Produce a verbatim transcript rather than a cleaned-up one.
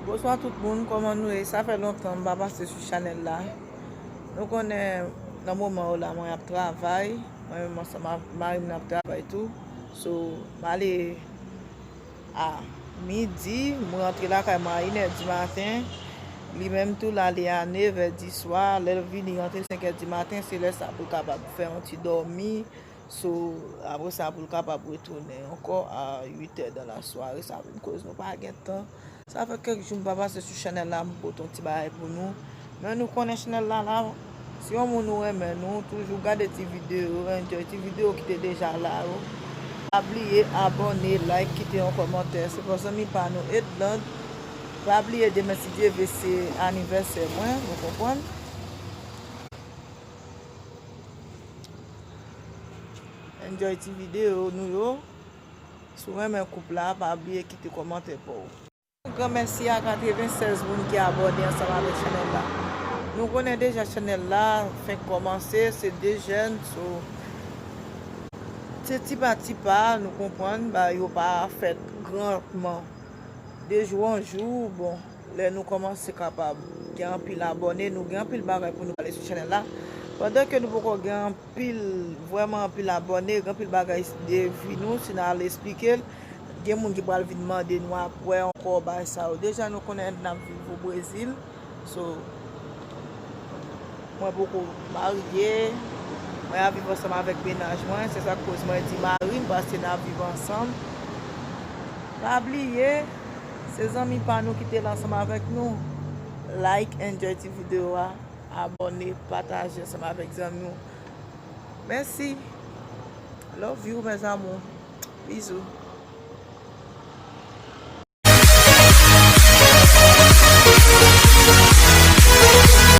Bonswa tout moun, kòman nou ye? Sa fè lontan m pa pase sou chanèl la. Nou konnen nan moman yo la mwen ap travay, mwen menm ansanm ak mari m n ap travay tou. So, m ale a midi, m rantre lakay mwen a inè di maten. Li menm tou l ale a nevè di swa, lè l vini rantre senkè di maten, se lè sa pou l kapab fè yon ti dòmi. So, apre sa pou l kapab retounen ankò a uit è dan la sware. Sa vin koz nou pa gen tan. Sa fè kèk jou m pa pase sou chanèl la, m pote yon ti bagay pou nou. Men nou konnen chanèl la la, si yon moun ou renmen, nou toujou gade ti videyo, enjoy ti videyo ki te deja la yo. Pa bliye abòne, like, kite yon kòmantè. Se pou zanmi pa nou Edland. Pa bliye demen si Dye vle se anivèsè mwen, nou konprann. Enjoy ti videyo nou yo. Si w renmen koup la, pa bliye kite kòmantè pa w. Gran mèsi a katreven sèz moun ki abòne ansanm avèk chanèl la. Nou konnen deja chanèl la fenk kòmanse, se de jèn, so se ti pa ti pa, nou konprann, bagay yo pa fèt grandman. De jou an jou, bon, lè nou kòmanse kapab gen anpil abòne, nou gen anpil bagay pou nou pale sou chanèl la. Pandan ke nou poko gen anpil, vrèman anpil abòne, gen anpil bagay de vi nou, si n al esplike l, gen moun ki pral vin mande nou apre ankò bagay sa yo. Deja nou konnen n ap viv o Brezil. So, mwen poko marye, mwen ap viv ansanm avèk mennaj mwen, se sa k koz mwen di mari m, paske n ap viv ansanm. Pa bliye, se zanmi pa nou ki te la ansanm avèk nou. Like, enjoy ti videyo a, abòne, pataje ansanm avèk zanmi w. Mèsi. Love you, mes amours. Bizou.